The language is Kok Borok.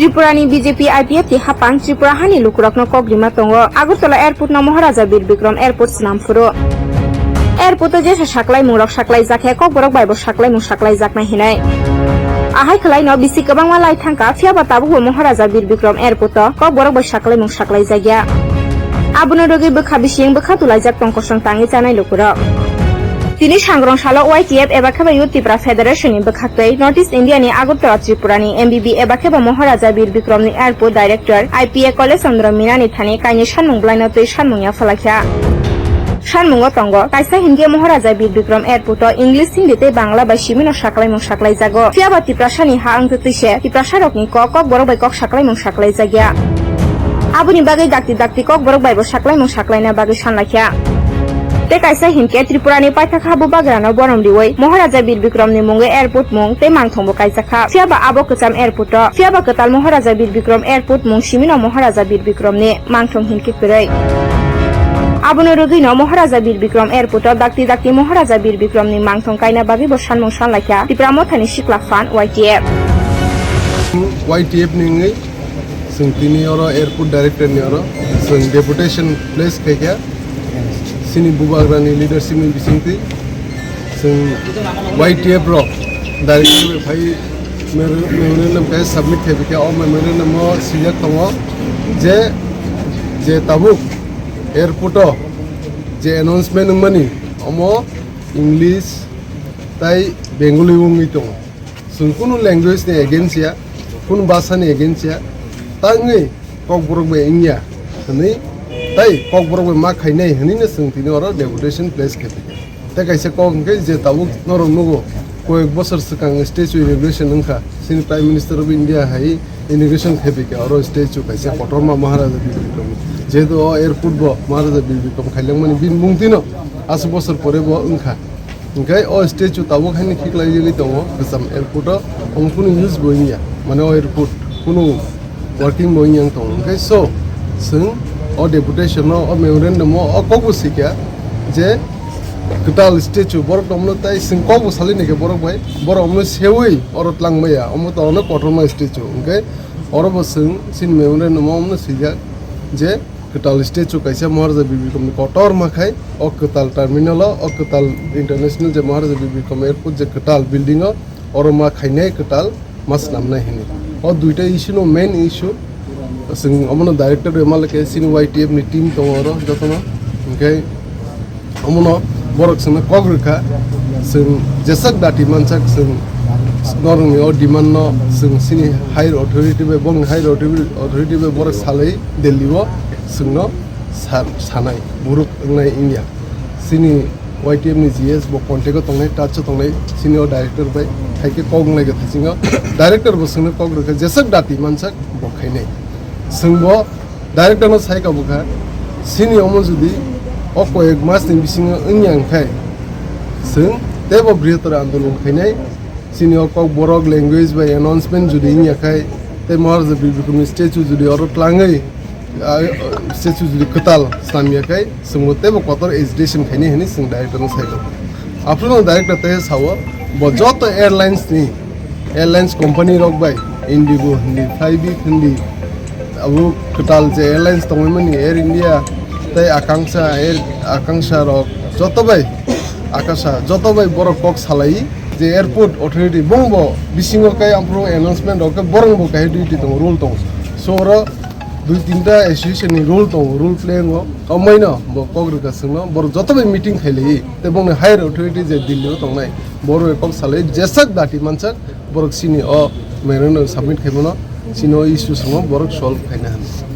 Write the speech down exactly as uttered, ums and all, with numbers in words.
Tripurani B J P I P F T hapang Tripura hani lukurokno kok rima tongo. Agartala Airport no Maharaja Bir Bikram Airport swnam phuru. Airport o jesa saklaimung rok saklaijak khe Kokborok bai bo saklaimung saklaijaknai hinwi. Ahai khwlaino bisi kwbangma lai thangkha, phiyaba tabukbo Maharaja Bir Bikram Airport o Kokborok bai saklaimung saklaijakya. Abono rwgwi bwkha bising bwkha tulaijak tong kosong tangwi chanai lukurok. Tini sangrong salo Y T F eba khe ba Youth Tipra Federation ni bwkhaktwi North East India ni Agartala Tripura ni M B B eba khe ba Maharaja Bir Bikram ni Airport Director I P A Kole Chandra Meena ni thani kainwi sanmung bwlaino twi sanmung ya phalakha. Sanmungo tongo, kaisa hinkhe Maharaja Bir Bikram Airport o English, Hindi tei Bangla bai simino saklaimung saklaijago. Phiyaba Tiprasani ha wngtwi se Tiprasarokni kok Kokborok bai kok saklaimung saklaijakya. Aboni bagwi dakti dakti Kokborok bai bo saklaimung saklaina bagwi sanlaikha. Tei kaisa hinkhe Tripurani paithak ha bubagrano borom riwi Maharaja Bir Bikramni mungwi airport mung tei mangthongbo kaijakha. Phiyaba abo kwcham airport o, phiyaba kwtal Maharaja Bir Bikram Airport mung simino Maharaja Bir Bikramni mangthong hinkhe kwrwi. Abono rwgwino Maharaja Bir Bikram Airport o dakti dakti Maharaja Bir Bikramni mangthong kaina bagwi bo sanmung sanlaikha Tipra Mothani sikla phan Y T F. Y T F ni wngwi chwng tini oro airport director ni oro chwng deputation place khaikha chini bubagrani leadership ni bisingtwi. Chwng Y T F rok director bai phai memorandum khe submit khaipikha. O memorandum o swijak tongo je, je tabuk airport o je announcement wngmani omo English tai Bengali wngwi tongo. Chwng kunu language ni against ya, kunu bhasha ni against ya, tangwi Kokborok bai wngya hwnwi tai Kokborok bai ma khainai hwnwi no chwng tini oro deputation place khaipikha. Tei kaisa kok hwnkhe je tabuk norok nugo, koyek bosor swkang statue inauguration wngkha, chini Prime Minister of India hai inauguration khaipikha oro statue kaisa kotorma Maharaja Bir Bikram ni. Jehetu o airport bo Maharaja Bir Bikram khailangmani bini mungtwino aswk bosor pore bo wngkha. Hwnkhe o statue tabuk haino khiklai jagwi tongo kwcham airport o, omo kunu use bo wngya, mane o airport kunu working bo wngya wng tongo. Hwnkhe so, chwng o deputation o, o memorandum o, o kokbo swikha je kwtal statue borok tongmano tai chwng kokbo salai naikha borok bai, borok omono seui oro twlang maya, omo to ono kotorma statue. Hwnkhe oro bo chwng chini memorandum o omono swijak je kwtal statue kaisa Maharaja Bir Bikram ni kotorma khai o kwtal terminal o, o kwtal international je Maharaja Bir Bikram airport je kwtal building o oro ma khainai kwtal ma swnamnai hwnwi. O duita issue no main issue. Chwng omono director bai malai khe chini Y T F ni team tongo oro jotono. Hwnkhe omono borok chwngno kok rwkha, chwng jeswk dati mansak chwng norokni o demand no chwng chini higher authority bai, bongni higher authority, authority bai borok salai Delhi o chwngno sa-, sanai borok wngnai wngya. Chini Y T F ni G S bo contact o tongnai, touch o tongnai, chini o director bai hai khe kok wnglai kha thaising o director bo chwngno kok rwkha, jeswk dati mansak bo khainai. Chwng bo director no sai kabukha, chini omo jodi o koyek mas ni bisingo wngya wngkhai, chwng teibo brihator andolon khainai. Chini o Kokborok language bai announcement jodi wngya khai, tei Maharaja Bir Bikram ni statue jodi oro twlangwi, ah, statue jodi kwtal swnamya khai, chwngbo teibo kotor agitation khainai hwnwi chwng director no sai kabukha. Aphuru no director tei sao, bo joto airlines ni, airlines company rok bai, Indigo hindi, Flybe hindi, abo kwtal je airlines tongwi mani, Air India tei Akansha, Air Akansha rok joto bai, Akasha joto bai borok kok salai je airport authority bongbo bisingo kai aphuru announcement rok khe borok bo kahai duty tongo, rule tongo. So oro dui tinta association ni rule tongo, rule play wngo. Omoino bo kok rwkha chwngno, borok joto bai meeting khailai tei bongni higher authority je Delhi o tongnai, borok bai kok salai jeswk dati mansak borok chini o memorandum submit khaimano, chini o issue swngo borok solve khaina hwnwi.